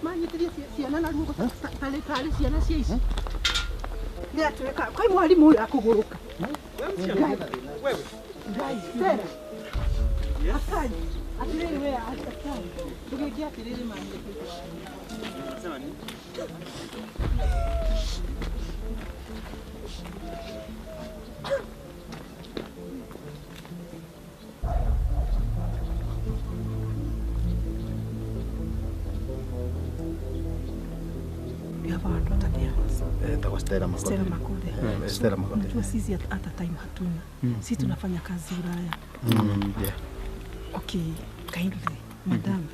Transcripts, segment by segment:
Manyitĩrie ciana na ruo tarĩ tarĩ ciana cia ici. Nĩ atwĩka kwĩ mwarimũ ũyũ akũgũrũka. Ngai, Stella. Askari. Atĩrĩrĩ we askari. Tũgĩke atĩrĩrĩ manyitĩrie. We have our daughter there. Etagwo Stella Makothi. Stella Makothi. Stella Makothi. Unajua sisi hata time hatuna. Sisi tunafanya kazi Ulaya. Yeah. Okay, kindly, madam.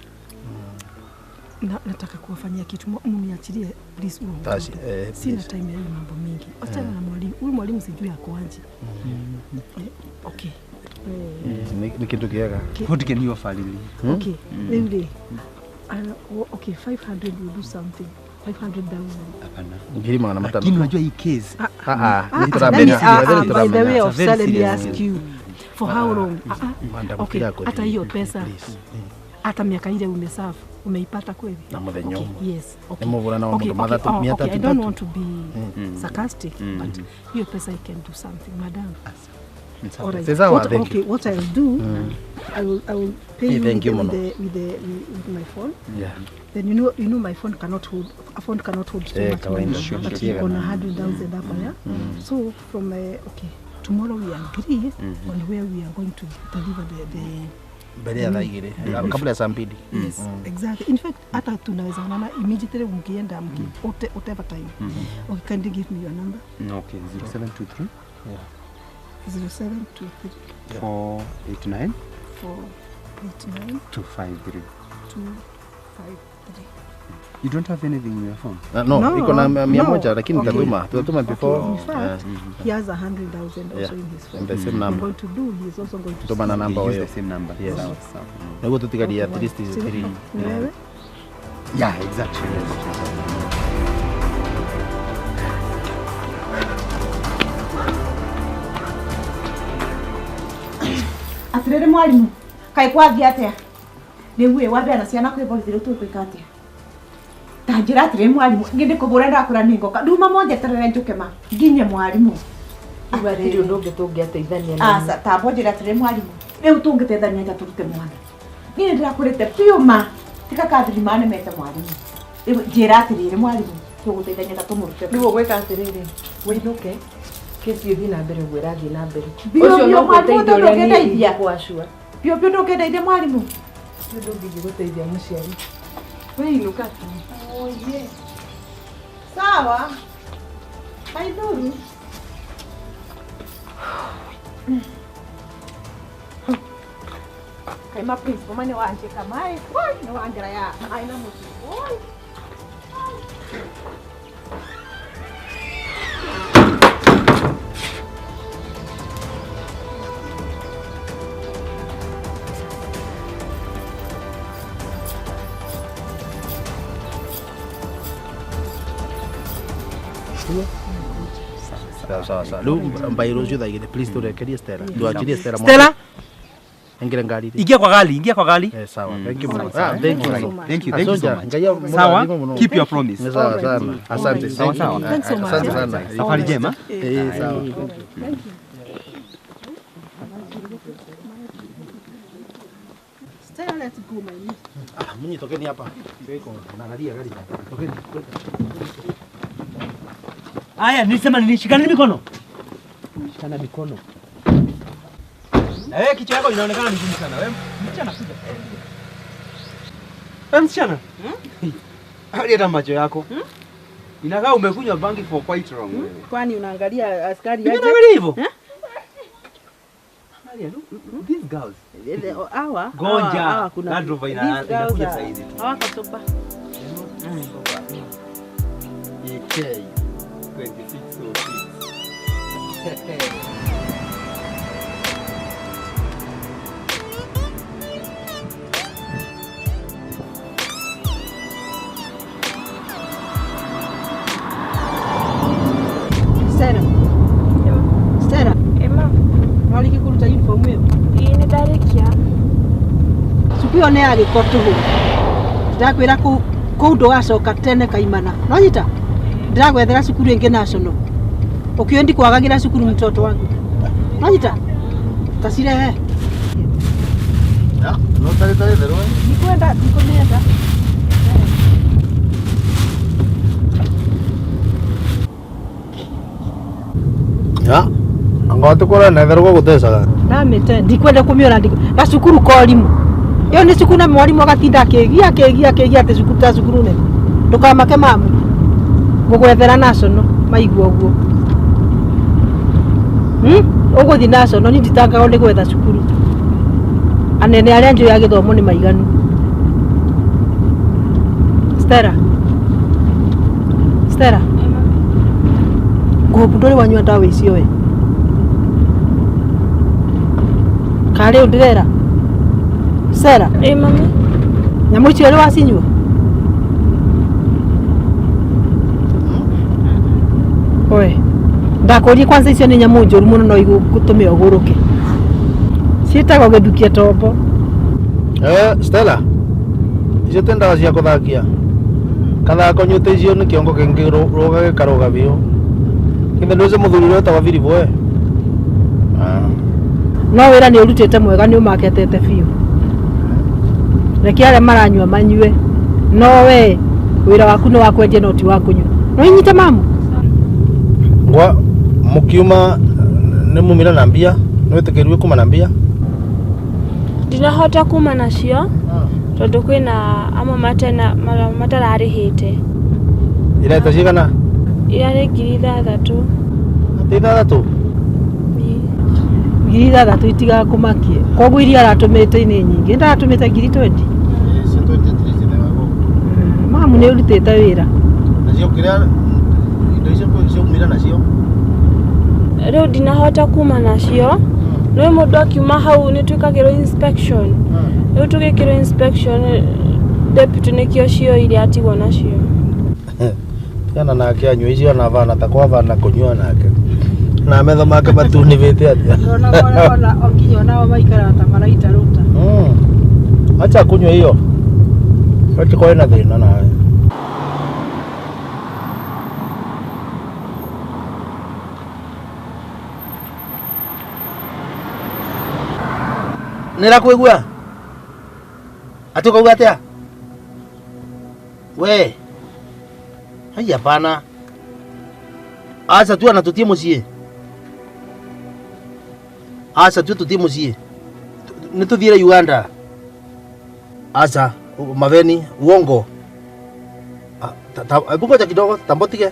Nataka kuwafanyia kitu, mniachilie please huo Tashi, mtoto. Sina please. time ya hiyo mambo mingi. Wachana na mwalimu. Huyu mwalimu sijui ako aje. Okay. Ni kindu kiega. What can you offer Lily? Okay. Rĩu rĩ, okay, 500 will do something. 500,000. Hapana. Ngiri magana Lakini matano. unajua hii case Ah ah, Ah, ni turamenya. let me, by the way It's a of very let me serious ask case. you for how long? Madam, Okay, kira hata hiyo pesa Please. hata miaka ile umeserve umeipata kweli? Na muthenya Okay, ũmwe. yes. Okay. Nĩ mũvulana wa Okay, mũndũ okay, mathatũ oh, mia okay, tatu I don't tatu. want to be sarcastic, but hiyo pesa I can do something, madam. All right. Sasa What, thank okay, you. what I'll do, I will pay Hey, you thank you, with, Mono. with my phone. Yeah. Then you know my phone cannot hold a phone cannot hold so Eh, much kawaida. money. Sure, But sure. iko na 100,000 hapa ya. So from okay, tomorrow we agree on where we are going to deliver the Mbere ya thaa igĩrĩ kabla ya saa mbili. Yes, exactly. In fact, hata tunaweza onana immediately mkienda mki whatever time. Okay, kindly give me your number. Okay, 0723 0723 489 489 253. 253. You don't have anything in your phone? No, No, iko na mia no. moja lakini Okay. tutatuma before. Okay, in fact, he has 100,000 also Yeah. in his phone. And the same I'm number. going to do, he is also going to Tuma na send. namba Okay, use hiyo. the same number. Yes. Sawa, sawa. Nĩguo tũtigarie at Okay, least one. three. Ni wewe? Yeah, exactly. Atiriri mwarimu kai kwathi atia riu ĩ wambe na ciana kwĩ borithi rĩu tũgwĩka atia ta njĩra atiriri mwarimu ngĩndĩ kũbũra ndakũra nĩ ngoka nduma monjeterere njũke ma nginye mwarimu Hatirĩ ũndũ ũngĩ tũngĩateithania na aca tamba njĩra atiriri mwarimu rĩu tũngĩteithania atĩa tũrute mwana niĩ nĩndĩrakũrĩte biũ ma tiga kathiri manemete mwarimu rĩu njĩra atiriri mwarimu tũgũteithania ta tũmũrute Rĩu ũgwĩka atĩrĩrĩ, wĩinũke kesi ĩthiĩ na mbere ũguo ĩrathiĩ na mbere. Biũ, Ũcio biũ, no mwarimu, gũteithia ũrĩa niĩ ndũngĩndeithia. ingĩkwacua. Biũ biũ ndũngĩndeithia mwarimu. Ũcio ndũngĩgũteithia mũciari. Wĩinũka tu. Oye. Sawa. Haidhuru. Kaima principal mane wanjika mai. Oi, ni wangira ya. Aina mutu. Oi. Sawa sawa sawa. Rĩu mbai rũciũ thaa igĩrĩ please tũrekerie Stella. Tũachirie Stella. Stella, Ingĩre ngari. ingia kwa gari, ingia kwa gari. Sawa. Thank you Sawa, mũno. sawa. Ah, thank you. Alright. so much. Thank you, thank you so Asante. much. Ngai amũrathime Sawa, mũno. keep your promise. Nĩ sawa sana. Asante. Sawa, sawa. Thanks so much. Asante sana. Safari njema. Sawa. Stella, let's go, my niece. Ah, munyi tokeni hapa. Iko naangalia gari. Tokeni. Aya, nilisema nilishikana mikono. Shikana mikono. Na wewe kichwa yako inaonekana ni ngumu sana. Wewe msichana kuja. Wewe msichana? Hadi hata macho yako. Inakaa umekunywa bangi for quite long wewe. Kwani unaangalia askari Mimi aje? naangalia hivyo. Angalia, look, these girls. Hawa Gonja. hawa kuna Land Rover these girls inakuja are- saa hizi tu. Hawako sober. EK 2606. Stella. Stella. Ema, Warĩkia kũruta uniform ĩyo? ĩĩ nĩ ndarĩkia. Cukuru ĩyo nĩ ya gĩko tũhũ. Ndakwĩra kũu ndũgacoka tene kaimana. Nonyita? Ndĩragwethera cukuru ĩngĩ national. Ũkĩũĩ ndikwagagĩra cukuru mtoto wangu. Nonyita? Tacirehe. Ya, no tari tari therũ. Ndikwenda, ndikũmĩenda. Ya, anga tukora na therũ gũgũtecaga. Ndamĩte, ndikwenda kũmĩona gacukuru ka ũrimũ. Ĩyo nĩ cukuru na mwarimũ agatinda akĩgia akĩgia akĩgia atĩ cukuru ta cukuru nene. Ndũkamake mamu. Ngũgwethera national maigua ũguo. Ũgũthiĩ national niĩ nditangagwo nĩ gwetha cukuru. Anene arĩa njũĩ a gĩthomo nĩ maiganu. Stella. Stella. Ngũhũbu ndũrĩ wanyua ndawa icio we. Karĩ ndĩrera. Stella. Ĩ mami. Nyamũ icio ũrĩ wacinyua? Oe. Ndakũrie kwanza icio nĩ nyamũ njũru mũno no igũtũme ũgũrũke. Ciĩtagwo gĩthukia tombo. Stella. Icio ti ndawa cia kũthakia. Kathako nyuĩte icio nĩ kĩongo kĩngĩrũga gĩkarũga biũ. Githĩ ndũĩ mũthuri ũrĩa wĩtagwo Philip we? No wĩra nĩ ũrutĩte mwega nĩ ũmaketete biũ. Reke arĩa maranyua manyue. No we wĩra waku nĩ wa kwendia no ti wa kũnyua. No inyite mamu. Ngwa mũkiuma nĩ mumire na mbia, nĩ wĩtĩkĩriwe kuma na mbia? Ndinahota kuma nacio tondũ kwĩna amwe matararĩhĩte. Ireta cigana? Irarĩ 6,000. Atĩ 6,000? 6,000 itigakũmakie. Koguo iria aratũmĩte nĩ nyingĩ. Ndaratũmĩte 20,000. Mamu nĩ ũrutĩte wĩra. Nacio kĩrĩa indo icio ciaumire nacio? Rĩu ndinahota kuma nacio. Rĩu mũndũ akiuma hau nĩ twĩkagĩrwo inspection. Rĩu tũgĩkĩrwo inspection deputy nĩkĩo cioire atigwo nacio. Tigana nake anyua icio ona bana ta kwa bana kũnyua nake. Na metho make matunĩbĩte atĩa? Ona nginya onao maikaraga ta maraita rũta. Acha kunywa hiyo. Acha kwa na thĩna nawe. Nĩrakwĩgua? Atĩ ũkauga atĩa? We. Hai hapana. Acha tu anatutie mũciĩ. Acha tu tutie mũciĩ. Nĩ tũthiĩre Uganda. Acha maveni uongo. Hebu ngoja kidogo tambotige.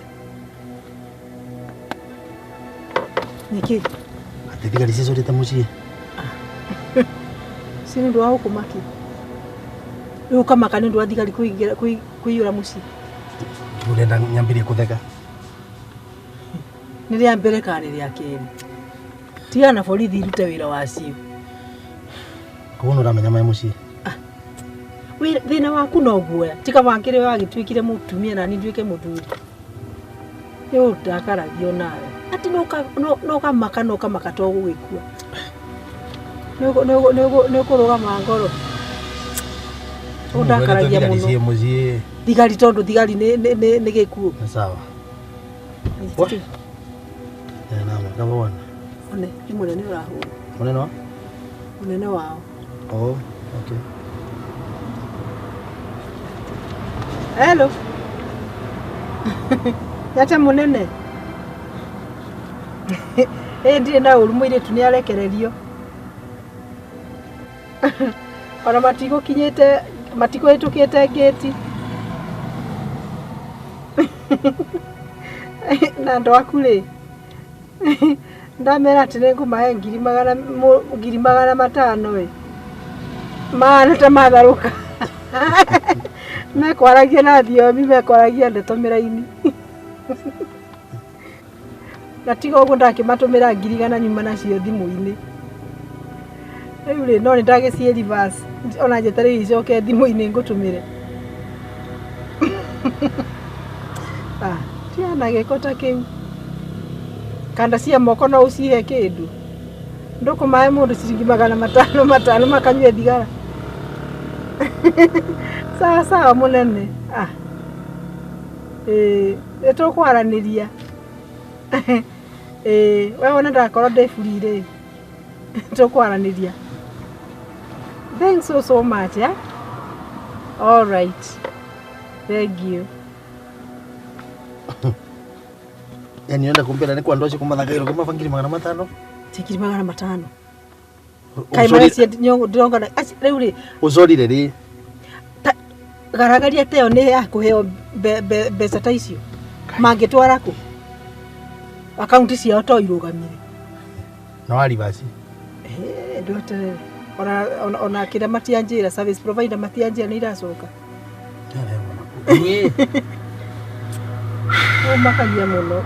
Nĩkĩ? Atĩ thigari cicorĩte mũciĩ. Si nĩ ũndũ wa gũkũmakia. Rĩu ũkamaka nĩ ũndũ wa thigari kũiyũra mũciĩ. Ũrenda nyambĩrie kũtheka. Nĩ rĩa mbere kana nĩ rĩa kerĩ? Tigana na borithi irute wĩra wacio. Koguo nĩ ũramenya me mũciĩ? Thĩna waku no guoya. Tiga wakĩrĩ wagĩtuĩkire mũtumia na niĩ nduĩke mũthuri. Nĩ ũndakaragio nawe. Atĩ no ũkamaka no ũkamaka to gũgĩkua. Nĩ ũkũrũgama ngoro. Ũndakaragia mũno. Thigari tondũ thigari nĩ gĩkuũ. Sawa. One, nĩ mũnene ũrahũra. Mũnene wa? Mũnene wao. Oh, okay. Hello. Yate mũnene. Ĩ ndirĩ na ũru mũirĩtu nĩ arekererio. Ona matigũkinyĩte matikũhĩtũkĩte ngĩti. Na andũ aku rĩ ndamera atĩ nĩngũmahe 500,000 ĩ mahana ta matharũka. Mekwaragia na thiomi mekwaragia ndeto mĩraini. Na tiga ũguo ndakĩmatũmĩra 100,000 nyuma nacio thimũ-inĩ. Rĩu rĩ no nĩndagĩciĩ reverse ona njetereire icoke thimũ-inĩ ngũtũmĩre. Tigana gĩko ta kĩu. Kanda cia moko no ũcihe kĩndũ. Ndũkũmahe mũndũ ciringi 500 500 makanyue thigara. Sawa sawa munene. Ah. Nĩtũkwaranĩria. We wona ndakorwo ndĩ free rĩ. Tũkwaranĩria. Thanks so so much, yeah? All right. Thank you. Yani enda kumpera ni kwa ndoshi kumathakairo kuma bangiri 500. Tikiri 500. Kai mara nyongo ndironga na riu ri. Ucorire ri. Garagaria teo ni ya kuheo mbeca ta icio. Mangĩtwara kũ? Akaunti ciao to irugamire. No aribasi. Ndweterere. Ona kĩrĩa matianjĩra service provider matianjĩra nĩ iracoka. Ũmakagia mũno.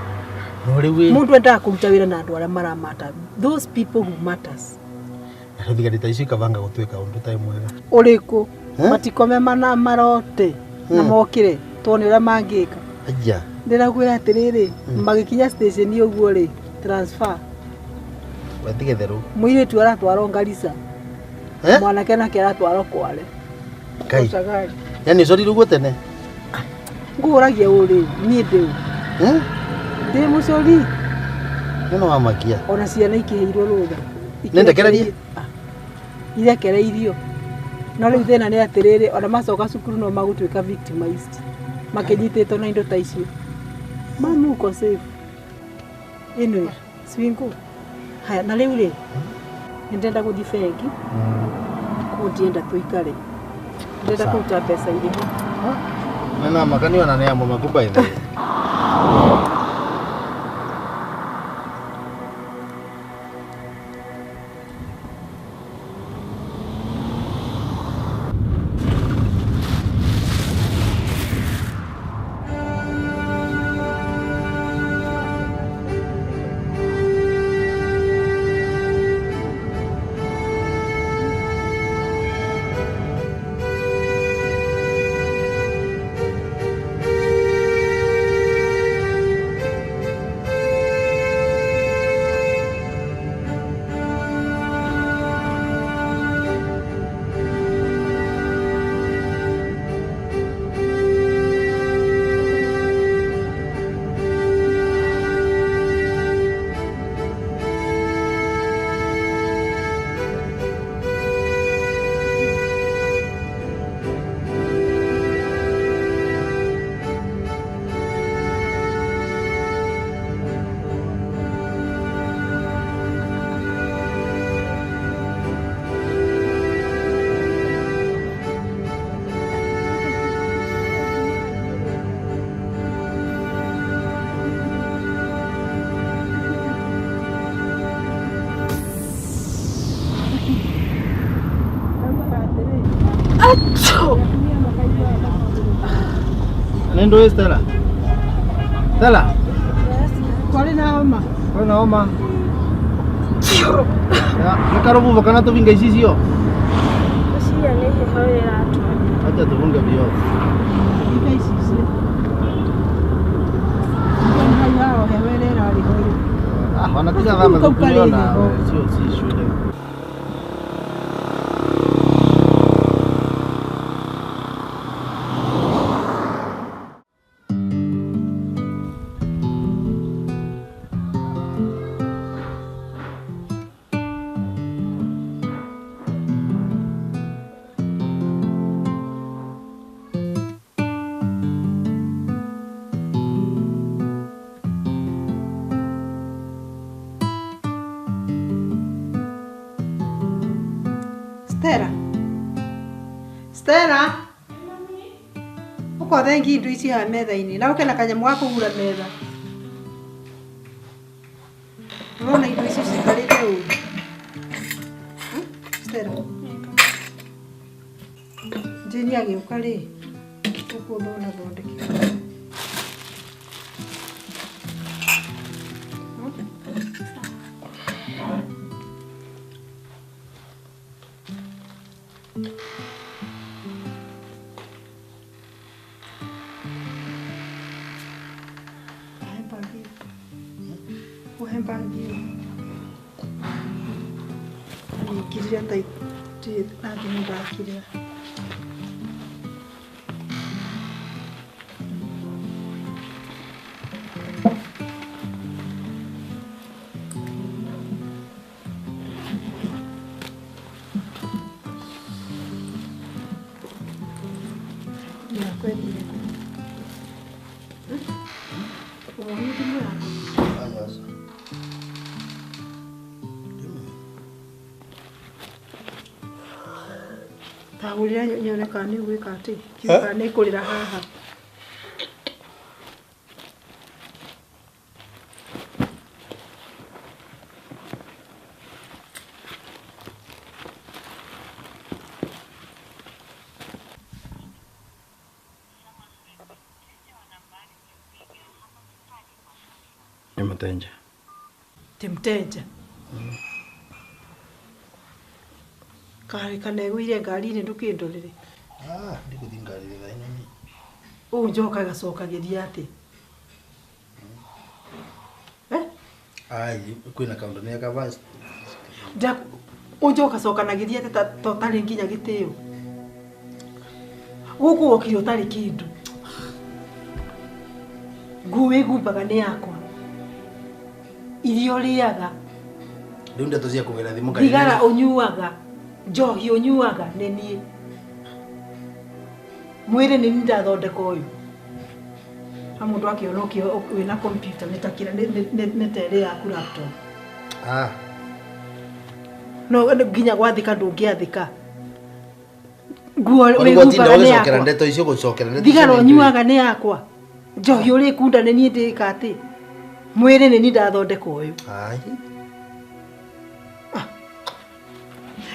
No rĩu Mũndũ endaga kũruta wĩra na andũ arĩa maramata. Those people who matters. Thigari ta icio ikabanga gũtuĩka ũndũ ta mwega. Ũrĩkũ? Matikome mana marote na mokire tuone ũrĩa mangĩka. Aja. Ndĩrakwĩra atĩrĩrĩ, magĩkinya station ũguo rĩ, transfer. Watige theru. Mũirĩtu aratwarwo Garissa. Mwanake nake aratwarwo Kwale. Kai. Yani ucorire ũguo tene? Ngũragia ũrĩ, niĩ ndĩ ũ? Ndĩ mũcori. Nĩ wamakia. Ona ciana ikĩheirwo rũtha. Nĩ ndekererie? Irekereirio. No rĩu thĩna nĩ atĩrĩrĩ, ona macoka cukuru no magũtuĩka victimized. Makĩnyitĩtwo na indo ta icio. Mamu uko safe. Anyway, swingo. Haya, na rĩu rĩ, nĩndĩrenda gũthiĩ bengi. Kũu ndienda tũikare. Ndĩrenda kũruta mbeca irĩho. Nĩ makani ona nĩ amwe maku by the way. Nendo Stella. Stella. Kwari na homa. Kwari na homa. Ya, nikarubu kana tuvinga ici cio. Cia nĩ heho ĩratũma. Acha tuvunge bio. Vinga ici cio. Ah, wanatiga thama thukuru na sio si shule. Stella. Stella. Uko thengi indo ici haha metha-inĩ na ũke na kanyamũ ga kũhura metha. Ũrona indo icio cikarĩte ũru. Stella. Jane agĩũka rĩ, ũkũthona thondeke. Ngirira. Thimũ yakwa ĩthire kũ? Ũmũthĩ thimũ yakwa. Tahũrĩra nyone kana nĩ ũgwĩka atĩ kana nĩ ĩkũrĩra haha. Ni mtenja. Ti mtenja. Kari kanegũire ngari-inĩ ndũkĩndorere. Ah, ndikũthiĩ ngari thaa ĩno niĩ. Ũũ njoka gacokagĩria atĩ. Eh? Ai, kwĩna kaũndũ nĩ akava. Ũũ njoka cokanagĩria atĩ ta ũtarĩ nginya gĩtĩo. Gũkũ wokire ũtarĩ kĩndũ. Nguo wĩgumbaga nĩ yakwa. Irio ũrĩaga. Rĩu ndeto cia kũgera thimũ ngari. Thigara ũnyuaga. Njohi ũnyuaga nĩ niĩ. Mwĩrĩ nĩ niĩ ndathondeka ũyũ. Ha mũndũ akĩona wĩna computer nĩ ta kĩrĩa nĩ ta ĩrĩ yaku laptop. Ah. No nginya gwathĩka ndũngĩathĩka. Nguo wĩgumbaga nĩ yakwa. Ndeto icio gũcokera ndeto. Thigara ũnyuaga nĩ yakwa. Njohi ũrĩkunda nĩ niĩ ndĩka atĩ. Mwĩrĩ nĩ niĩ ndathondeka ũyũ. Ai.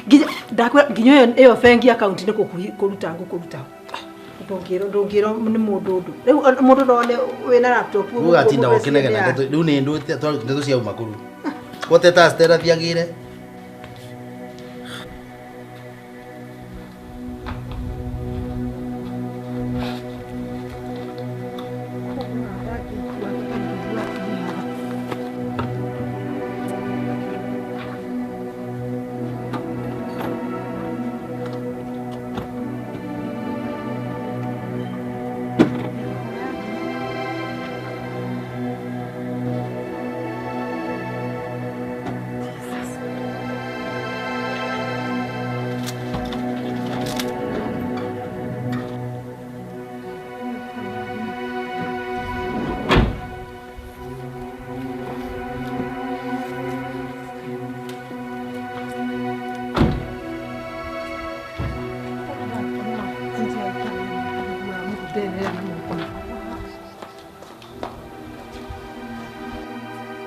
Nginya ndakwĩra nginya ĩyo bengi account nĩ kũruta ngũkũruta. Ndũngĩrwo nĩ mũndũ ũndũ. Rĩu mũndũ no one wĩna laptop ũguo. Ũgatinda ũkĩnegena ndeto rĩu nĩ ndeto cia uma kũru. Gũteta Stella thiagĩre.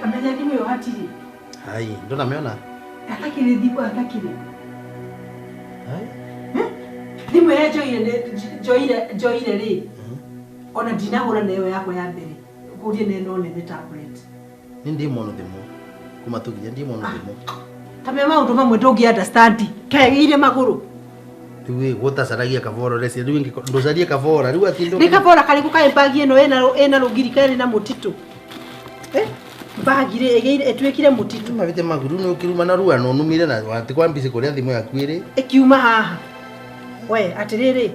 Amenya thimũ ĩyo hatirĩ. Ai, ndũnamĩona? Hatakĩrĩ thimũ hatakĩrĩ. Ai. Thimũ ĩrĩa njoire rĩ. Ona ndinahũra nayo yakwa ya mbere. Ngũrie na ĩno nene tablet. Ni ndimono thimũ. Kuma tũginya ndimono thimũ. Ta me maũndũ mamwe ndũngĩ understand. Kegĩire magũrũ. Rĩu gũtacaragia kabora reci rĩu ndũcarie kabora rĩu ati Nĩ kabora karĩkũ kaĩ mbagi ĩno ĩna rũgiri karĩ na mũtitũ. Eh? Mbagi rĩ ĩgĩire ĩtuĩkire mũtitũ. Mabite maguru nĩ ũkĩruma na rua no numire na watikwambisi kũrĩa thimũ yaku ĩrĩ. Ĩkiuma haha. We atĩrĩrĩ.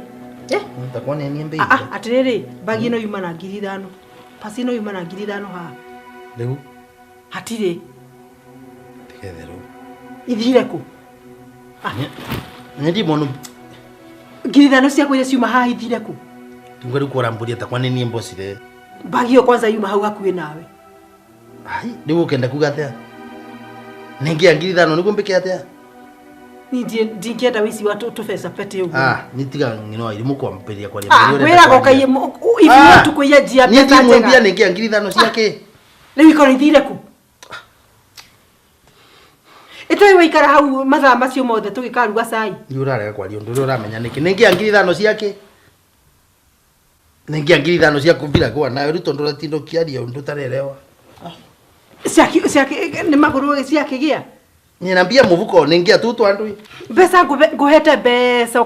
Eh? Takwa nĩ niĩ mbei. Ah, atĩrĩrĩ mbagi ĩno yuma na 5,000. Pasi ĩno yuma na 5,000 haha. Rĩu hatirĩ. Tigetherũ. Ithire kũ? Ah. Nĩ ndimono 5,000 ciakwa iria ciuma haha ithire kũ? Tunga rĩu kũrambũria takwa nĩ niĩ mbocire. Mbagi ĩyo kwanza yuma hau hakuhĩ nawe. Ai, rĩu ũkenda kuga atĩa? Nĩngĩa 5,000 nĩguo mbĩke atĩa? Niĩ ndingĩenda wĩici wa tũbeca pete ũguo. Ah, nĩ tiga ng'ino irimũ kwambĩrĩria kwaria. Ah, wĩraga ũkaiye ithuĩ tũkũiya njia mbeca njega. Niĩ ndimwambia nĩngĩa 5,000 ciake. Rĩu ikorwo ithire kũ? Ĩtũĩ waikara hau mathaa macio mothe tũgĩkaruga cai. Nĩ ũrarega kwaria ũndũ ũrĩa ũramenya nĩkĩ. Nĩngĩa 5,000 ciake. Nĩngĩa 5,000 cia kũmbira kwa nawe rĩu tondũ ũratinda ũkĩaria ũndũ ũtarerewa. Ciake nĩ magũrũ ciakĩgĩa. Nina mbia muvuko ningia tu tu andu. Mbeca nguhete mbeca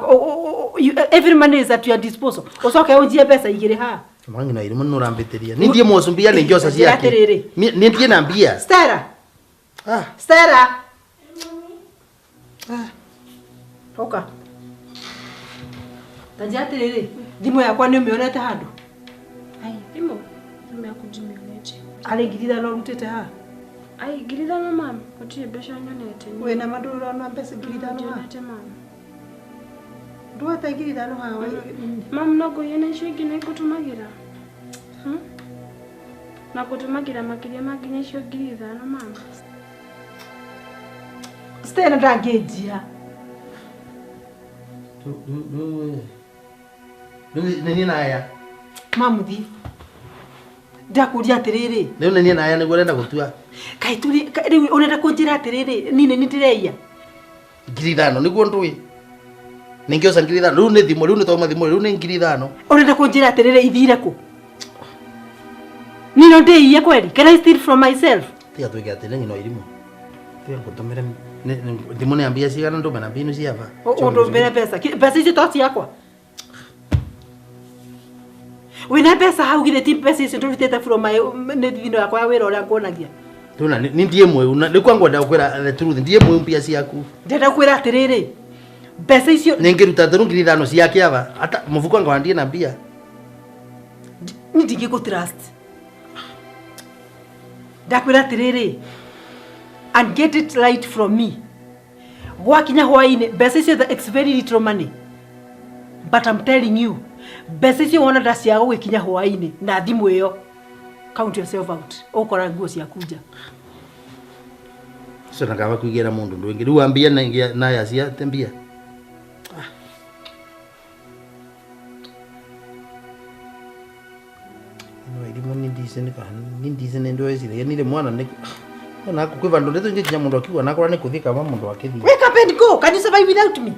every money is at your disposal. Ucoke unjie mbeca igiri ha. Mangi na irimu nurambitiria. Ni ndie mosu mbia ni ngiosa ciake. Ni ndie na mbia. Stella. Ah. Stella. Ah. Oka. Tanjia atiriri, thimu yakwa ni umionete handu? Ai, thimu. Thimu yaku ndimionete. Ari 5,000 urutite ha? Ai, 5,000 mama, gutire mbeca nyonete. Wina manduru na mbeca 5,000 ha? Nyonete mama. Ndwata 5,000 haha. Mamu no ngũiye na icio ingĩ nĩ ngũtũmagĩra. Na ngũtũmagĩra makĩria ma nginya icio 5,000 mama. Stella ndangĩnjia. Nĩ niĩ naya. Mamuthi. Ndakũria atĩrĩrĩ. Rĩu nĩ niĩ naya nĩguo ũrenda gũtua. Kaĩ tũrĩ rĩu ũrenda kũnjĩra atĩrĩrĩ niĩ nĩ niĩ ndĩreiya. 5,000 nĩguo ndũĩ. Ningĩoca 5,000 rĩu nĩ thimũ rĩu nĩ twauma thimũ rĩu nĩ 5,000. Ũrenda kũnjĩra atĩrĩrĩ ithire kũ? Niĩ no ndĩiye kweli? Can I steal from myself? Tiga twĩke atĩrĩ nyina irimũ. Tiga ngũtũmĩre thimũ nĩ mbia cigana ndũme na mbinu ciaba. Ũndũmĩre mbeca. Mbeca icio to ciakwa. Wĩna mbeca hau githĩ ti mbeca icio ndũrutĩte from my nĩ thino yakwa ya wĩra ũrĩa nguonagia. Tuna ni ndiĩ mwĩu nĩ kwa ngwenda gũkwĩra the truth ndiĩ mwĩu mbia ciaku. Ndĩrenda gũkwĩra atĩrĩrĩ mbeca icio nĩ ngĩruta thĩrũ 5,000 cia kĩaba ata mũbuko anga wandiĩ na mbia. Ni ndingĩkũ trust. Ndakwĩra atĩrĩrĩ and get it right from me. Gwakinya hwainĩ mbeca icio it's very little money. But I'm telling you mbeca icio wona ndaciaga gũgĩkinya hwainĩ na thimũ ĩyo count yourself out. Ũkora nguo ciaku nja. Cio na kaba kuigĩra mũndũ ndũ ĩngĩ rĩu ambia na ya cia mbia. Ino irimũ ni ndicene kana ni ndicene ndo eciragia nire mwana nĩ ona kwĩ vandũ ndĩ tũingĩkinya mũndũ akiuga nakora nĩ kũthiĩ kaba mũndũ akĩthiĩ. Wake up and go. Can you survive without me?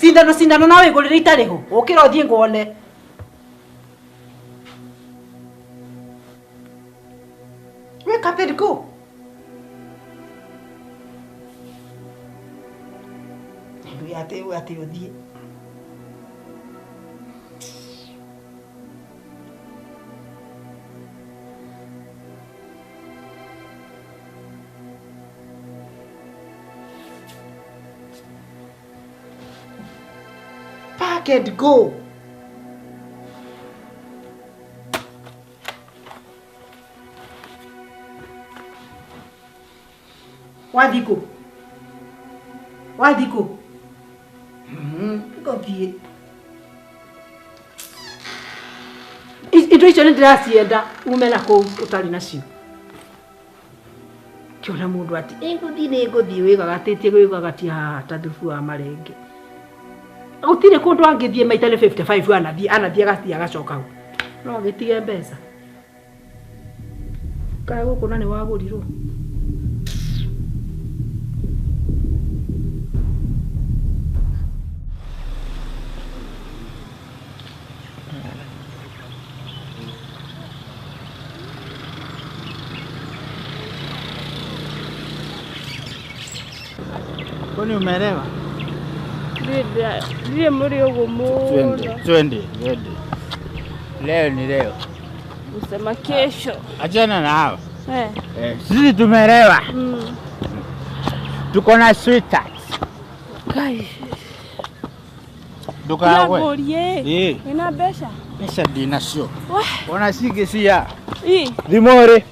Cindano cindano nawe igũrĩre itarĩ ho. Ũkĩra ũthiĩ nguone. Wake up and go. Atĩ atĩ ũthiĩ. Pack and go. Wathiĩ kũ? Wathiĩ kũ? Ngothiĩ. Indo icio nĩ ndĩracienda ume na kũu ũtarĩ nacio. Kĩona mũndũ atĩ ĩngũthiĩ nĩ ngũthiĩ wĩgagatĩtie wĩgagatia haha ta thubu wa marenge. Gũtirĩ kũndũ angĩthiĩ maita nĩ 55 anathiĩ anathiĩ agathiĩ agacoka hau. No agĩtige mbeca. Kaĩ gũkũ na nĩ wagũrirwo. Kwani umeelewa? Ndiye muri ugo muno. Twende, twende. Leo ni leo. Usema kesho. Achana na hao. Eh. Sisi tumeelewa. Tuko na sweetheart. Kai. Duka wewe. Eh. Ina pesa? Pesa ndinacio. Ona cingĩ cia. Ii. Thimũ rĩ.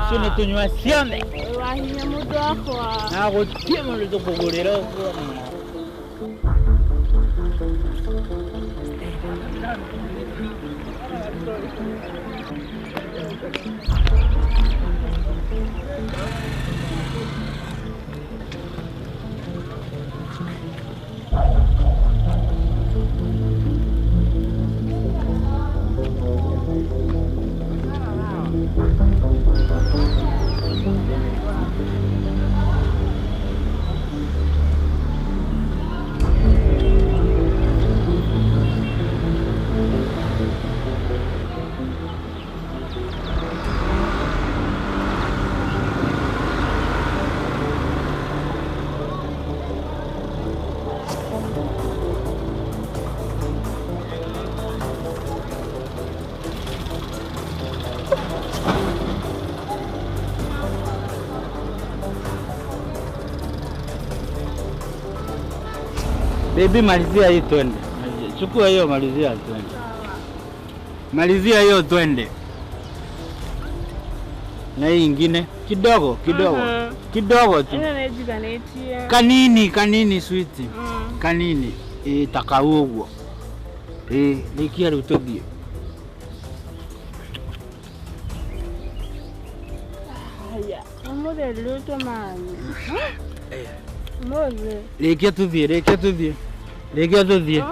Sini tunywa ciothe. Wahinya mũndũ wakwa. Na gũtirĩ mũndũ tũkũgũrĩra ũguo. Baby, malizia hii twende. Chukua hiyo, malizia twende. Malizia hiyo twende. Na hii ingine kidogo kidogo. Kidogo tu. Kanini kanini sweet. Kanini takauguo. Rikia riu tuthie. Haya, umuthi ndirutwo maĩ. Umuthi. Rikia tuthie, rikia tuthie. Rikia tuthie.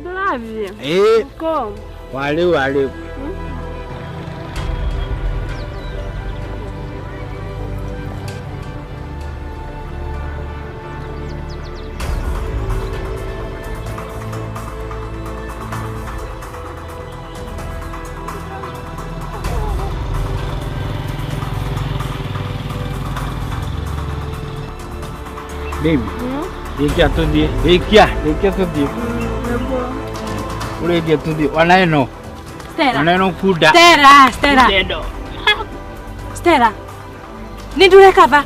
Ndũrathiĩ? Ko. Wariu wariu. Baby, rikia tuthie, rikia, rikia tuthie. Urikia tuthie, ona ĩno. Stella. Ona ĩno kunda. Stella, Stella. Stella. Nĩ ndureka ba.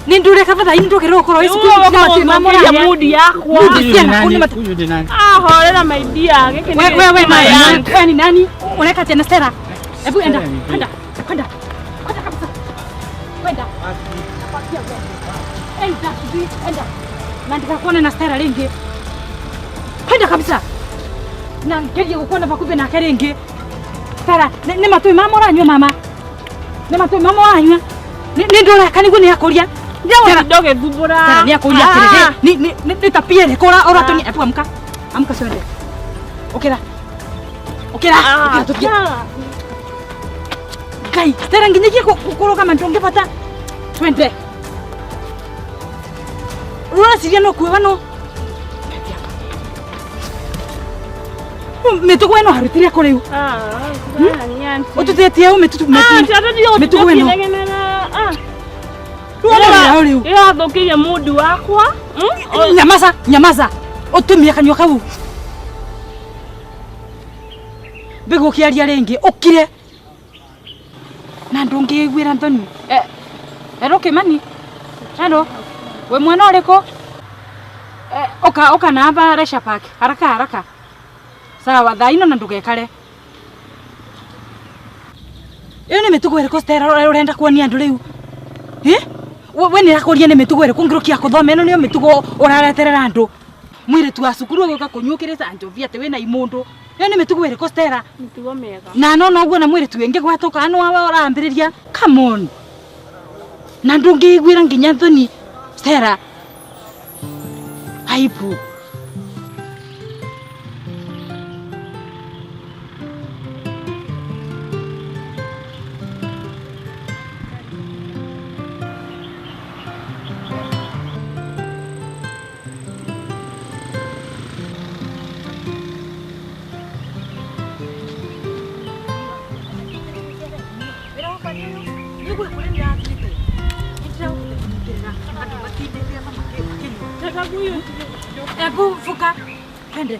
Nĩ ndureka ba thaa ini ndũkĩrwo gũkorwo wĩ cukuru na matui ma mũraya. Mudi yakwa. Mudi ciana kũu nĩ matu. Ah, horera my dear. Gĩkĩ nĩ We we we ni nani? Ũreka atĩa na Stella? Hebu enda, kwenda, kwenda. Kwenda kabisa. Kwenda. Nakwambia wewe. Enda, sijui, enda. Na ndikakuona na Stella ringi. Kwenda kabisa. Na ngerie gukuona bakuve nake ringi. Stella, ni matui mama uranyua mama. Ni matui mama uranyua. Ni ndureka niguo ni akuria. Ndĩrona ndũgĩthumbũra. Stella ni akuria atiriri. Ni tapia ĩrĩkũ ũratũnia. Ebu amka. Amka twende. Ũkĩra. Ũkĩra. Ũkĩra tũthiĩ. Ngai, Stella nginyagia kũrũgama ndũngĩbata. Twende. Ũraciria no kuoga no mĩtugo ĩno harutire kũ rĩu? Ũtutĩtie ũ mĩtugo ĩno? Rĩu ĩrathũkĩria mũndũ wakwa. Nyamaza, nyamaza. Ũtumie kanua kau. Mbĩgũ ũkĩaria rĩngĩ ũkire. Na ndũngĩiguĩra thoni. Ero Kĩmani. Ero. We mwana ũrĩkũ? Oka oka na hapa Leisure Park. Haraka haraka. Sawa, thaa ino na ndũgekare. Ĩyo nĩ mĩtugo ĩrĩkũ Stella ũrenda kuonia andũ rĩu? We nĩ rakũria nĩ mĩtugo ĩrĩkũ ngĩrũkia kũthoma ĩno nĩyo mĩtugo ũrareterera andũ. Mũirĩtu wa cukuru ũgĩũka kũnyuũkĩrĩta njovi atĩ wĩna imũndũ. Ĩyo nĩ mĩtugo ĩrĩkũ Stella? Mĩtugo mĩega. Na no noguo na mũirĩtu ĩngĩ gwatũka no ũrambĩrĩria. Come on. Na ndũngĩiguĩra nginya thoni Stella. Aibu. Ebu fuka. Twende.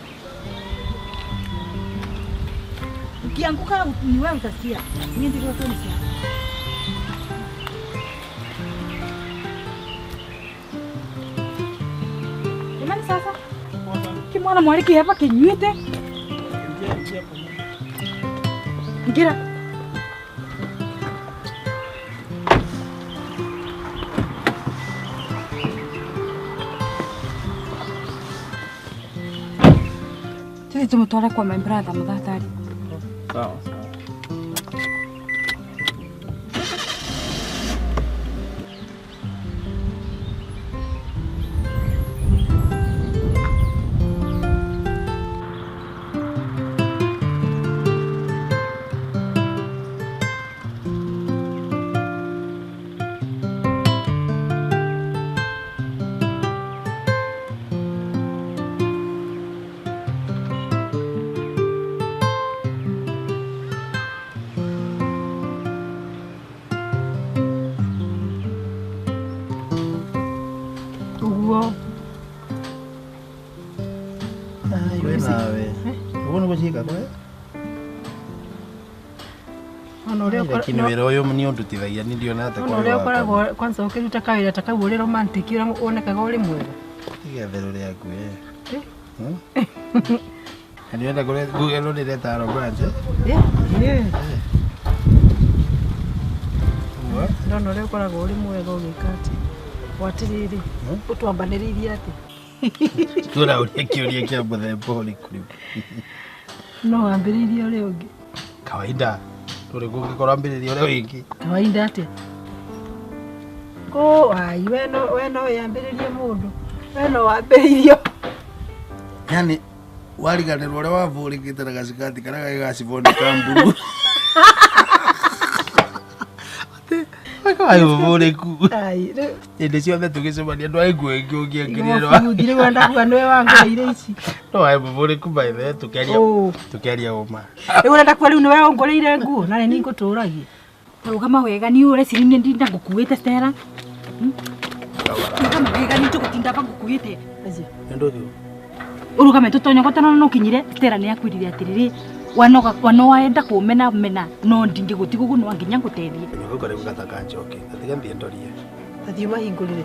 Ukianguka ni wewe utasikia. Mimi ndilo tu nisikia. Jamani sasa. Kimwana mwariki hapa kinywite. Ngira. Tuthi tumutware kwa my brother muthatari. Sawa sawa. Lakini wĩra ũyũ nĩ ũndutithagia nĩ ndiona atĩ kwa ũrĩa ũkoragwo kwanza ũkĩruta kawĩra ta kau ũrĩ romantic ũrĩa wonekaga ũrĩ mwega. Tiga therũ rĩaku we. Nienda kule Google no ndireta romance. Yeah. Ndona ũrĩa ũkoragwo ũrĩ mwega ũgĩka atĩ watiriri ũtwambanĩrĩirie atĩ tũrauria kĩũria kĩa mũthemba ũrĩkũ rĩu? No wambĩrĩirie ũrĩa ũngĩ. Kawaida tũrĩ kũngĩkorwo ambĩrĩria ũrĩa ũngĩ. Kawaida atĩa? Kũ ai we no wĩambĩrĩrie mũndũ. We no wambĩrĩirio. Yani wariganĩrwo ũrĩa wavũrĩkĩte na gacikati karĩa gagĩ gaciboni ka mburu. Ayo vũrĩku. Hĩndĩ ciothe tũgĩcemania ndwaĩ nguo ĩngĩ ũngĩekĩrire. Rĩu wenda kuga nĩwe wangũrĩire ici. No waĩ mũvũrĩku by the way tũkĩaria ũma. Rĩu ũrenda kuga rĩu nĩwe ũngũrĩire nguo na nĩ ngũtũragia. Rũgama wega ni ũreciria nĩ ndinda ngũkuĩte Stella. Rũgama wega ni tũgũtinda ngũkuĩte. Ũrũgame tũtonyogote no ũkinyire Stella nĩ akwĩrire atĩrĩrĩ wanoga wanoenda kũmena mena no ndingĩgũtiga ũguo no nginya ngũteithie. Gũkũ rĩu gataka njoke gatiga thiĩ ndorie. Tathiĩ ũmahingũrĩre.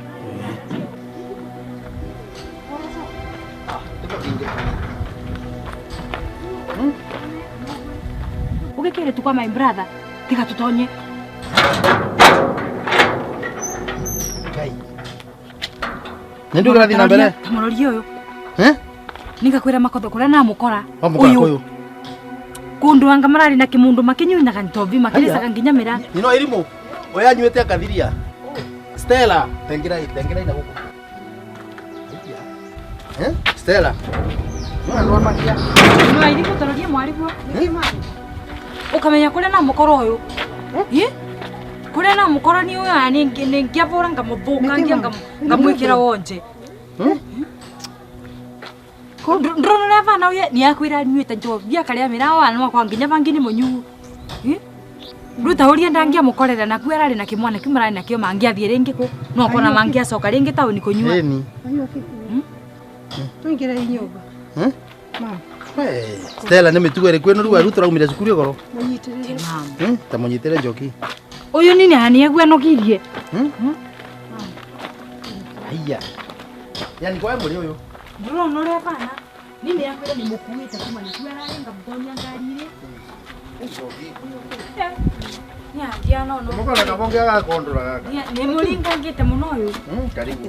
Ũgĩkĩre tu kwa my brother tiga tũtonye. Ngai. Nĩ ndũgĩra thiĩ na mbere? Tamũrorie ũyũ. Eh? Nĩngakwĩra makotho kũrĩa namũkora. Ũyũ. Kundu anga marari na kimundu makinyunaga ntobi makiricaga nginya mira. Nino irimu oya nyuete akathiria. Stella tengira na guku. Eh? Stella. No no makia. No irimu tororie mwari guo. Ukamenya kuria na mukoro uyu. Eh? Kuria na mukoro ni uyu ni ngiavura ngamuthukangia ngamwikira wonje. Ndrona ũrĩa bana ũyũ nĩ akwĩra nyuĩte njobi akarĩa mĩrawa no kwa nginya bangi nĩ mũnyuu. Rĩu ta ũrĩa ndangĩamũkorera na kuo ararĩ na kĩmwana kĩu mararĩ nakĩo mangĩathiĩ rĩngĩ kũ no akona mangĩacoka rĩngĩ taũni kũnyua. Tũingĩre nyũmba. Stella nĩ mĩtugo ĩrĩkũ ĩno rĩu arutwo tũraumire cukuru igoro? Mũnyitĩrĩre. Ta mũnyitĩre njoki. Ũyũ nini hani eguenogirie. Haiya. Yani kwa mũrĩ ũyũ. Ndũrona ũrĩa bana nini akwĩra nĩ mũkuĩte kuma nĩkuo ararĩ ngamũtonya ngari-inĩ. Mũkona kabonge agakondora gaka. Nĩ mũringangĩte mũno ũyũ. Karibu.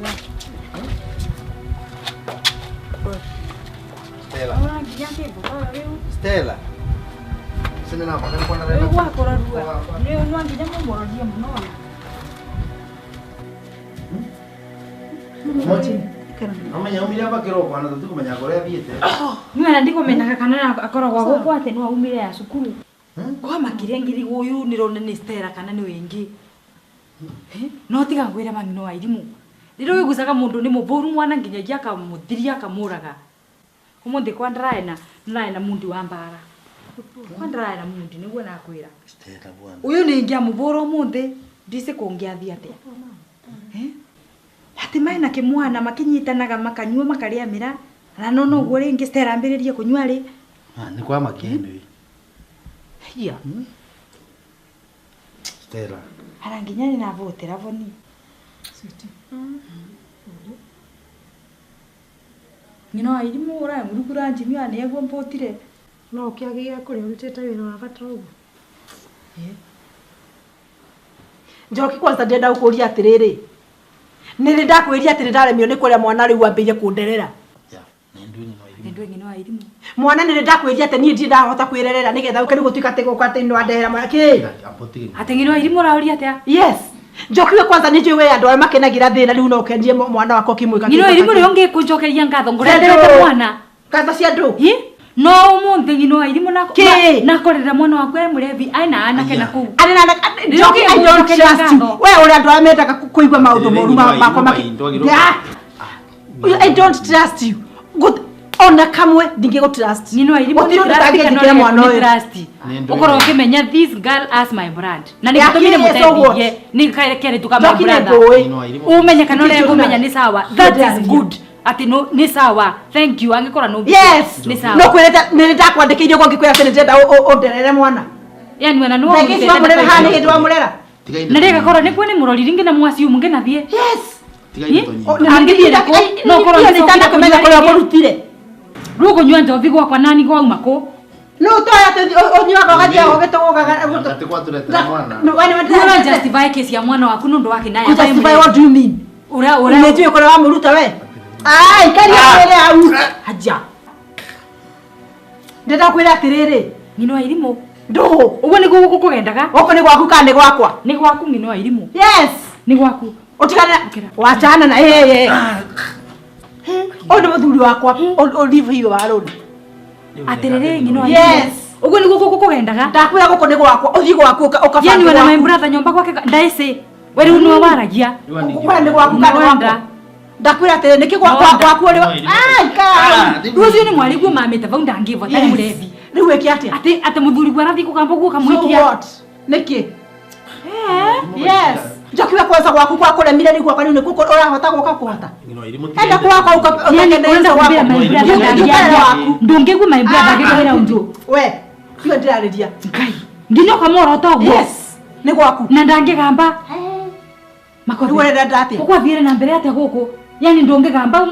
Stella. Stella. Sina na mwana kwana rĩu gwakora rua. Rĩu no nginya mũmũrorie mũno ũyũ. Mochi. Amenya umire aba kiroko ana tutikumenya kuria athiite. Niwe na ndikumenyaga kana akoragwo gũkũ atĩ no aumire ya cukuru. Kwa makiria ngiri uyu nirona ni Stella kana ni wingi. No tiga ngwire mami no airimu. Rĩrĩa wĩgucaga mũndũ nĩ mũbũru mwana nginyagia akamũthiria akamũraga. Ũmũthĩ kwa ndĩraĩ na mundi wa mbara. Kwa ndĩraĩ na mundi nĩguo nakwĩra. Stella bwana. Ũyũ nĩ ingĩamũbũra ũmũthĩ ndicĩ kũngĩathiĩ atĩa. Ati mai na kĩmwana makinyitanaga makanyua makarĩa mĩra na no noguo rĩngĩ Stella ambĩrĩrie kũnyua rĩ. Nĩ kwa makĩndĩ. Hiya. Stella. Ara nginya nĩ navotera boni. Sweetie. Ngino airimu ũraya mũrukura njimia nĩ eguo mpotire. No ũkĩagĩrĩire kũrĩa ũrutĩte wĩra wa bata ũguo. Njoki kwanza ndĩrenda gũkũria atĩrĩrĩ. Nĩ ndakwĩria atĩ nĩndaremio nĩ kũrĩa mwana rĩu ambĩire kũnderera. Nĩ ngino airimu. Mwana nĩ ndakwĩria atĩ niĩ ndirĩ ndahota kwĩrerera nĩgetha ũke rĩu gũtuĩka atĩ gũka atĩ nĩwanderera mwana kĩ? Atĩ ngino airimu ũraũria atĩa? Yes. Njoki we kwanza nĩ njũĩ we andũ arĩa makenagira thĩna rĩu no ũkenie mwana wakwa ũkĩmwĩka. Ngino airimu rĩo ngĩkũnjokeria ngatho ngũrenderete mwana. Ngatho cia ndũ? No ũmũthĩ ngino airimu nakorera mwana waku e mũrebi aina anake na kũu. Arĩ na Njoki I don't trust you. We ũrĩa andũ arĩa mendaga kũigua maũndũ moru makwa makĩ. I don't trust you. Ona kamwe ndingĩgũ trust. Nino airimu Gũtirĩ ũndũ ũtangĩnjĩkĩra mwana ũyũ. Ũkorwo ũkĩmenya this girl as my brand. Na nĩgĩtũmire mũteithie nĩ keretu ka my brother. Ũmenye kana ũrĩa ngũmenya nĩ sawa. That is good. Ati no ni sawa. Thank you angĩkorwo no. Yes. Ni sawa. No kwĩrĩte nĩ ndakwandĩkĩire ũguo ngĩkwĩra atĩ nĩndĩrenda ũnderere mwana. Yani wana no. Thengi wamũrera haha nĩ hĩndĩ wamũrera. Na rĩgakorwo nĩkuo nĩ mũrori ringĩ na mwaciu mũngĩnathiĩ. Yes. Angĩthiĩ no korwo nĩ itanakũmenya kũrĩa mũrutire. Rĩu kũnyua njovi gwakwa nani gwauma kũ? No toya ũnyuaga ũgathiaga ũgĩtũgũgaga. Ati kwaturetera mwana. Ũra justify kesi ya mwana waku nũndũ wa kĩnaya. Justify what do you mean? Ura ura. Nĩnjũĩ kũrĩa wamũruta we. Ai, ikaria kwĩre hau. Haja. Ndĩrenda kwĩra atĩrĩrĩ. Ng'ino wa irimũ. Ndũhũ. Ũguo nĩguo gũkũ kũgendaga? Gũkũ nĩ gwaku kana nĩ gwakwa? Nĩ gwaku ng'ino wa irimũ. Yes. Nĩ gwaku. Ũtigane. Wachana na yeye. Ũyũ nĩ mũthuri wakwa. Leave hiyo alone. Atĩrĩrĩ ng'ino wa irimũ. Yes. Ũguo nĩguo gũkũ kũgendaga? Ndakwĩra gũkũ nĩ gwakwa. Ũthiĩ gwaku ũkabange. Yani wena my brother nyũmba gwake ndaĩcĩ. We rĩu nĩwe waragia. Kũrĩa nĩ gwaku kana nĩ gwakwa? Ndakwĩra atĩrĩ nĩkĩ gwakwa gwaku ũrĩ ai ka. Rũciũ nĩ mwarĩ guo mamĩte vau ndangĩvota nĩ mũrebi. Rĩu wĩke atĩa? Atĩ atĩ mũthuri guo arathiĩ kũgamba guo kamũikia. So what? Nĩkĩ? Yes. Njoki we kwanza gwaku kwa kũremire nĩ gwakwa rĩu nĩ kũkũ ũrahota gũka kũhota. Enda gwakwa Yani ũrenda kũmbĩra my brother ndangĩaria. Ndũngĩgua my brother agĩkwĩra ũndũ. We, tiwe ndĩrarĩria. Ngai. Nginya ũkamũrota ũguo. Yes. Nĩ gwaku. Na ndangĩgamba. Makothi. Rĩu ũrenda atĩa? Ũkwathiĩre na mbere atĩa gũkũ? Yani ndũngĩgamba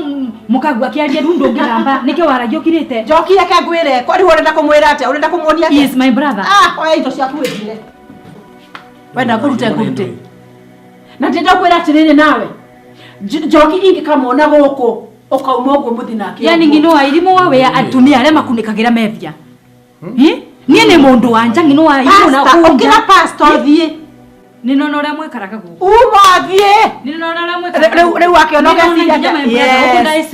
mũkagua akĩaria rĩu ndũngĩgamba nĩkĩo waragia ũkirĩte. Njoki reke ngwĩre. Kwa rĩu ũrenda kũmwĩra atĩa? Ũrenda kũmuonia atĩa? Yes my brother. Ah, oya indo ciaku wĩthire. Wenda ngũrute ngũrute. Na ndĩrenda kwĩra atĩrĩrĩ nawe. Njoki ingĩkamwona gũkũ ũkauma ũguo mũthi nake. Yani ng'ino wa irimũ wa wea atumia arĩa makunĩkagĩra methia. Niĩ nĩ mũndũ wa nja ng'ino wa irimũ na Pastor, ũkĩra pastor thiĩ. Nĩ nona ũrĩa mwĩkaraga gũkũ. Uma thiĩ. Nĩ nona ũrĩa mwĩkaraga. Rĩu rĩu akĩona ũgeciria atĩa? Yes.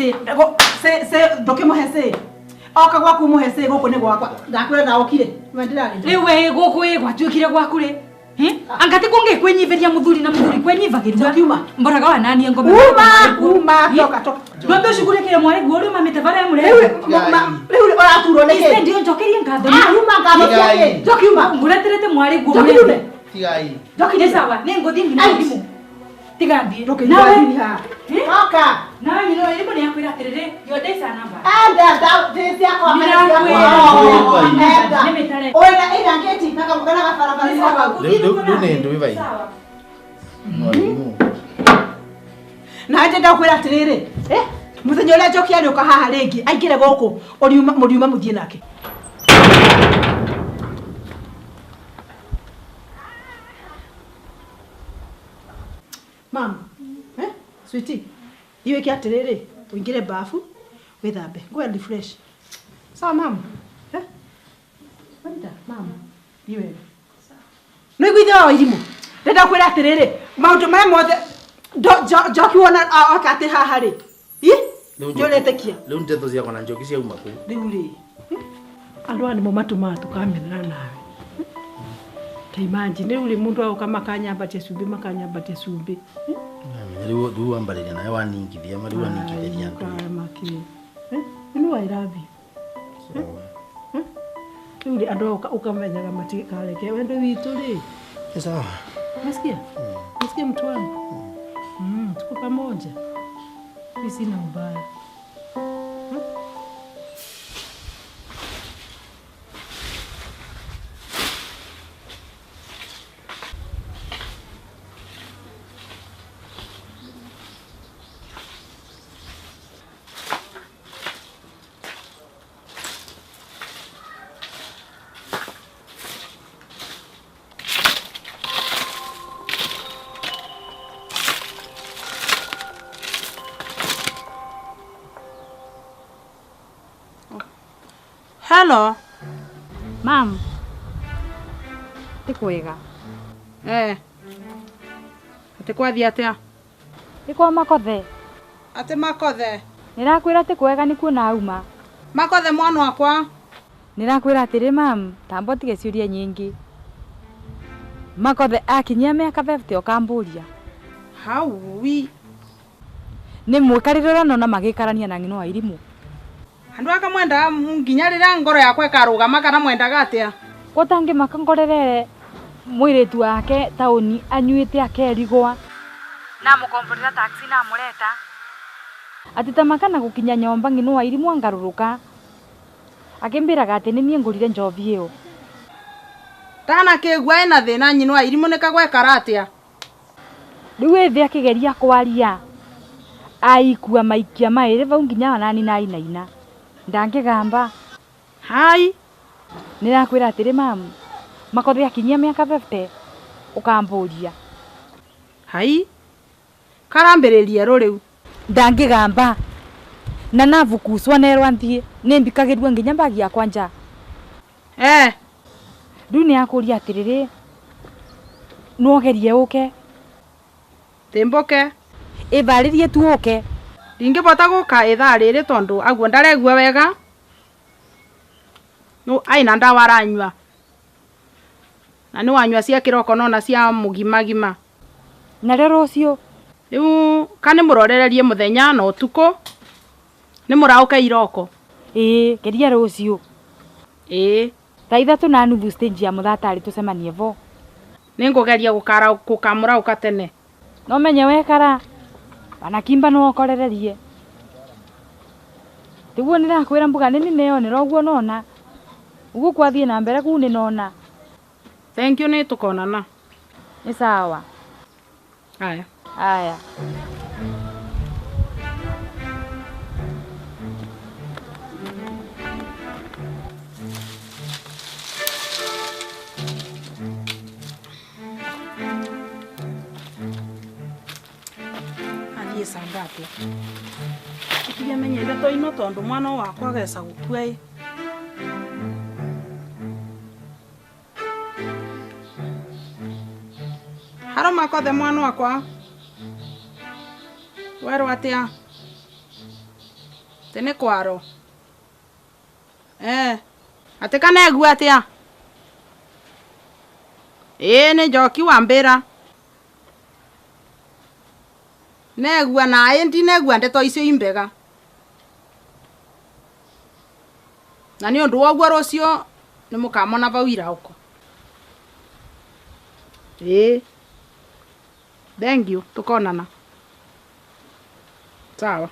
Se se ndũkĩmũhe se. Oka gwaku mũhe se gũkũ nĩ gwakwa. Ndakwĩra na ũkire. We ndĩrarĩria. Rĩu we gũkũ ĩ gwatuĩkire gwaku rĩ. Anga ti kũngĩkwĩnyivĩria mũthuri na mũthuri kwenyivagĩrua. Mboraga wa nani ngome. Uma uma toka toka. Ndwambe ũcugurĩkĩre mwarĩ guo ũrĩa ũmamĩte barĩa mũrĩ. Rĩu ũraturwo nĩkĩ? Ise ndio njokerie ngatho. Ah, uma ngatho ciake. Njoki uma. Ngũreterete mwarĩ guo. Njoki ume. Tigai. Njoki nĩ sawa. Nĩ ngũthiĩ nginya thimũ. Tiga thiĩ. Nawe Toka. Nawe nyina wa irimũ nĩakwĩra atĩrĩrĩ, your days are numbered. Enda ndĩ ciakwa kana ciakwa. Enda. Nĩ mĩtare. Ĩna ĩna ngĩti na kamũgana gabarabara nĩ gwaku. Rĩu nĩ ndũĩ vai. Na ndĩrenda kwĩra atĩrĩrĩ, eh mũthenya ũrĩa Njoki arĩũka haha rĩngĩ aingĩre gũkũ ũriuma mũriuma mũthiĩ nake. Mam, eh sweetie, iwe ke atĩrĩrĩ, ũingĩre bafu wĩthambe, go and refresh. Sawa mam? Eh? Wenda mam, iwe. Nĩ iguithia wa irimũ. Ndĩrenda kwĩra atĩrĩrĩ, maũndũ marĩa mothe Njoki wona oka atĩ haha rĩ. Ĩ? Nĩũretĩkia? Rĩu ndeto ciakwa na Njoki ciauma kũ? Rĩu rĩ. Andũ aya nĩmo matũmaga tũkamenana nawe. Ta imagine rĩu rĩ mũndũ agoka makanyambatia cumbĩ makanyambatia cumbĩ. Rĩu rĩu wambarĩria nawe waningithia ma rĩu waningithĩria andũ. Makĩ. You know I love you. Rĩu rĩ andũ aya ũkamenyaga matikareke wendo witũ rĩ. Nĩ sawa. Nasikia? Nasikia mtu wangu? Tuko pamoja. Mimi sina ubaya. Hello. Mam. Ti kwega. Eh. Ati kwathiĩ atĩa? Nĩ kwa Makothe. Atĩ Makothe. Nĩrakwĩra ti kwega nĩ kuona auma. Makothe mwana wakwa. Nĩrakwĩra atĩrĩ mam, tamba ũtige ciũria nyingĩ. Makothe akinyia mĩaka 50 ũkambũria. Hau wi. Nĩ mwĩkarĩre ũrĩa nona magĩikarania na ng'ino wa irimũ. Andũ aka mwendaga nginya rĩrĩa ngoro yakwa ĩkarũgama kana mwendaga atĩa? Gũtangĩmaka ngorerere mũirĩtu wake taũni anyuĩte akerigwa. Namũkomborera taxi namũreta. Atĩ tamaka na gũkinya nyomba ng'ino wa irimũ angarũrũka. Akĩmbĩraga atĩ nĩ niĩ ngũrire njovi ĩyo. Ndanakĩigua ĩna thĩna nyina wa irimũ nĩ kagwekara atĩa? Rĩu ĩthĩ akĩgeria kwaria aikua maikia maĩrĩ vau nginya wanani na ainaina. Ndangĩgamba. Hai. Nĩrakwĩra atĩrĩ mamu, Makothe akinyia mĩaka 50 ũkambũria. Hai. Karambĩrĩria rũ rĩu? Ndangĩgamba. Na nabukuswa nerwa nthie nĩmbikagĩrua nginya mbagi yakwa nja. Eh. Rĩu nĩakũria atĩrĩrĩ, nwogerie ũke. Tĩmbũke. Ĩvarĩrie tu ũke. Ndingĩbota gũka ithaa rĩrĩ tondũ aguo ndaregua wega. No aina ndawa aranyua. Na nĩ wanyua cia kĩroko nona cia mũgimagima. Narĩo rũciũ? Rĩu ka nĩmũrorererie mũthenya na ũtukũ nĩmũraũke iroko. Ĩĩ, geria rũciũ. Ĩĩ. Thaa 3:30 stage ya Mũthatari tũcemanie vo. Nĩngũgeria gũkamũraũka tene. No menye wekara wanakimba no ũkorererie. Tiguo nĩrakwĩra mbuga nĩ nĩneyonera ũguo nona. Ũguo kwathiĩ na mbere kuu nĩnona. Thank you, nĩtũkonana. Nĩ sawa. Aya. Aya. Athiĩ saa ngapi? Tige menye ndeto ino tondu mwana wakwa agesa gũkua ĩ. Haro Makothe mwana wakwa. Werwo atia? Tene kwaro. Eh. Ate kanegua atia? Ĩĩ nĩ njoki wambĩra. Negua na ĩ ndinegua ndeto icio imbega. Na nĩ ũndũ wa ũguo rũciũ nĩ mũkamona vau iraũko. Ĩĩ. Thank you, tukonana. Sawa.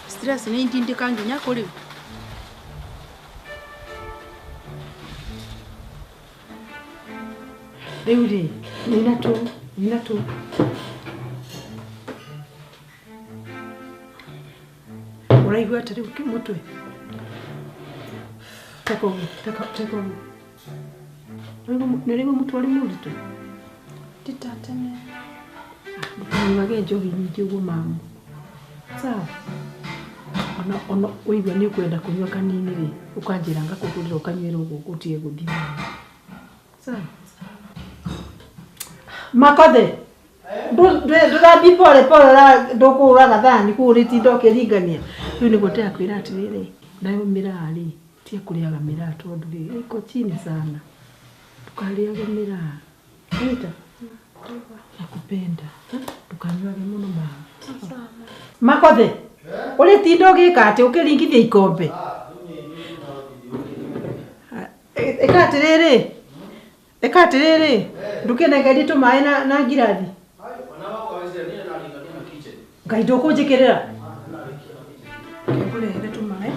Stress nĩ indindĩka nginya kũ rĩu. Rĩu rĩ, nina tu, nina tu. Ũraigua atĩ rĩu mũtwe? Teka ũguo, teka, teka ũguo. Nĩ ũraigua mũtwe ũrĩ mũritũ? Ti ta tene. Ndũkanyuage njohi nyingĩ ũguo mamu. Sawa? Ona, ona ũigua nĩ ũkwenda kũnyua kanini rĩ, ũkanjĩra ngakũgũrĩra ũkanyuĩra ũguo ũtige gũthiĩ. Sawa? Makothe, ndũrathiĩ pole pole ndũkũhũra gathani kũu ũrĩtinda ũkĩringania. Rĩu nĩguo ndĩrakwĩra atĩrĩrĩ, nayo mĩraa rĩ, tiga kũrĩaga mĩraa tondũ rĩ, iko chini sana. Ndũkarĩage mĩraa. Wanyita? Nakupenda. Ndũkanyuage mũno maĩ. Makothe, ũrĩtinda ũgĩka atĩ ũkĩringithia ikombe? Ĩka atĩrĩrĩ, ĩka atĩrĩrĩ, ndũkĩnengerie tũmaĩ na ngirathi. Ngai ndũkũnjĩkĩrĩra. Ngũrehere tũmaĩ.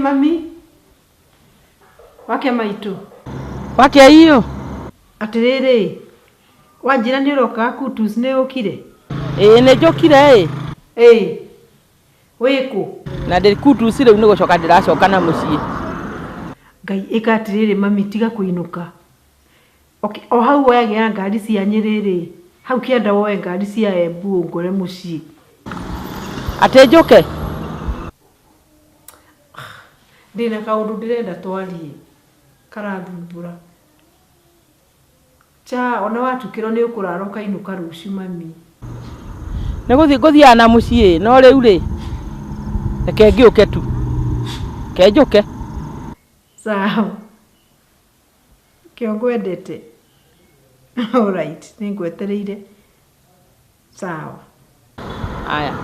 Mami, wake maitu. Wake iyo. Atĩrĩrĩ, wanjĩra nĩ ũroka Kutus nĩ ũkire? Ĩĩ nĩ njũkire ĩ. Ĩĩ. Wĩkũ? Na ndĩ Kutus rĩu nĩ gũcoka ndĩracoka na mũciĩ. Ngai ĩka atĩrĩrĩ mami tiga kũinũka. Okay, o hau woyagĩra ngari cia Nyĩrĩ rĩ, hau kĩanda woe ngari cia Embu ũngore mũciĩ. Atĩ njũke? Ndĩna kaũndũ ndĩrenda twarie karathumbũra. Cha ona watukĩrwo nĩ ũkũrara ũkainũka rũciũ mami. Nĩ gũthiĩ ngũthiaga na mũciĩ no rĩu rĩ reke ngĩũke tu. Kenjũke. Sawa. Kĩo ngwendete. Alright, nĩngwetereire. Sawa. Aya.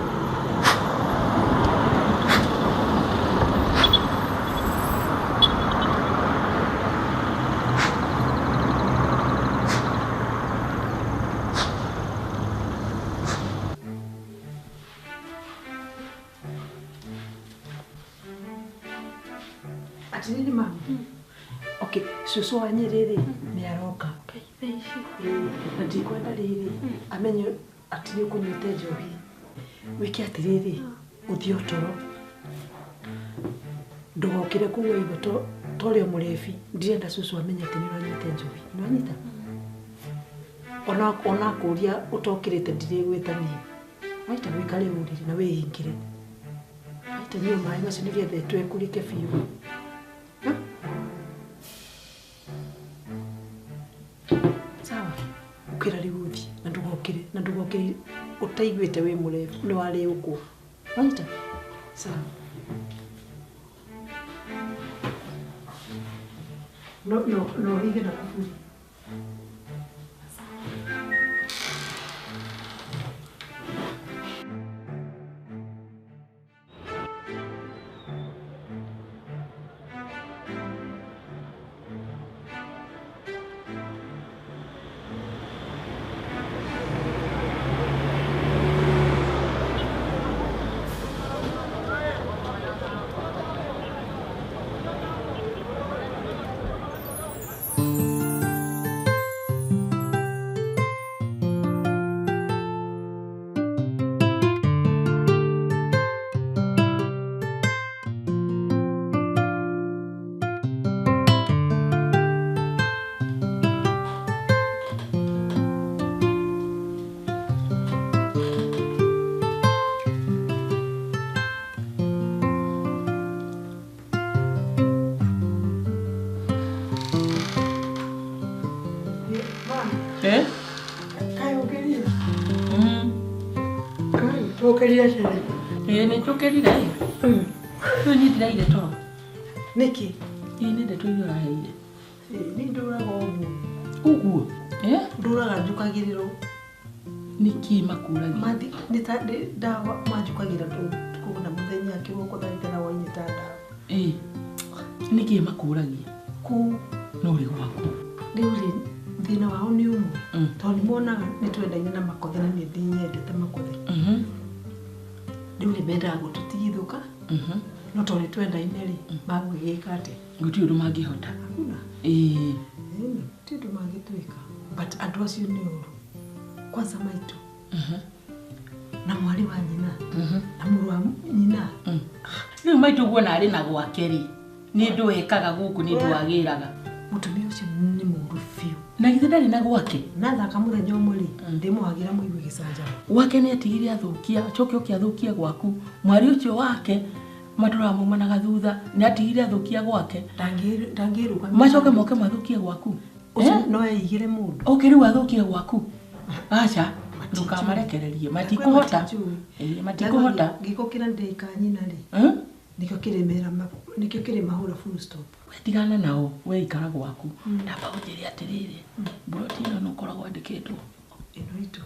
Atiriri mami. Okay, cucu wa Nyerere nĩ aroka. Na ndikwenda rĩrĩ amenye atĩ nĩ ũkũnyuĩte njohi. Wĩke atĩrĩrĩ, ũthiĩ o toro. Ndũgokĩre kũu waigua ta ũrĩa mũrebi. Ndirenda cucu amenye atĩ nĩ ũranyuĩte njohi. Nĩ wanyita? Ona akũria ũtokĩrĩte ndirĩgwĩta niĩ. Waita wĩikare ũrĩrĩ na wĩhingĩre. Waita nyua maĩ macio nĩgetha ĩtwekũrĩke biũ. Sawa, ukira riu uthie na ndugokire na ndugokire utaiguite wi murefu ni wariukwo. Wanyita? Sawa. No no no hige na kuburi. Ĩĩ nĩ njũkĩrire. Rĩu niĩ ndiraire toro. Nĩkĩ? Ĩĩ nĩ ndeto iria ũraheire. Niĩ ndũraga ũguo. Ũguo? Ndũraga njũkagĩrĩrwo. Nĩkĩ makũragia? Nĩ ta ndawa manjũkagĩra ũtukũ na mũthenya kĩroko thaa thita na hwaĩ-inĩ ta ndawa. Ĩĩ. Nĩkĩ makũragia? Kũu. No ũrĩ gwaku. Rĩu rĩ thĩna wao nĩ ũmwe. Tondũ nĩ monaga nĩ twendaine na Makothe na niĩ ndinyendete Makothe. Rĩu nĩ mendaga gũtũtigithũka. No tondũ nĩ twendaine rĩ, magũgĩka atĩa? Gũtirĩ ũndũ mangĩhota. Hakuna. Ĩĩ. Gũtirĩ ũndũ mangĩtwĩka. But andũ acio nĩ ũru. Kwanza maitũ. Na mwarĩ wa nyina. Na mũrũ wa nyina. Rĩu maitũ guona arĩ na gwake rĩ, nĩ ũndũ ekaga gũkũ nĩ ũndũ agĩraga. Mũtumia ũcio nĩ mũũru biũ. Na githĩ ndarĩ na gwake? Na thaka mũthenya ũmwe rĩ, ndĩmũhagĩra mũigue gĩcanjama. Gwake nĩ atigire athũkia, acoke oke athũkie gwaku. Mwarĩ ũcio wake matũraga maumanaga thutha, nĩ atigire athũkia gwake. Ndangĩrũgamia. Macoke moke mathũkie gwaku. Ũcio no eigĩre mũndũ. Oke rĩu athũkie gwaku. Aca, ndũkamarekererie, matikũhota. Ĩĩ, matikũhota. Gĩko kĩrĩa ndĩka nyina rĩ, nĩkĩo kĩrĩmera, nĩkĩo kĩrĩmahũra full stop. We tigana nao, we ikara gwaku. Ndamba ũnjĩre atĩrĩrĩ, mburoti ĩno nĩ ũkoragwo wandĩkĩtwo? Ĩno itũ.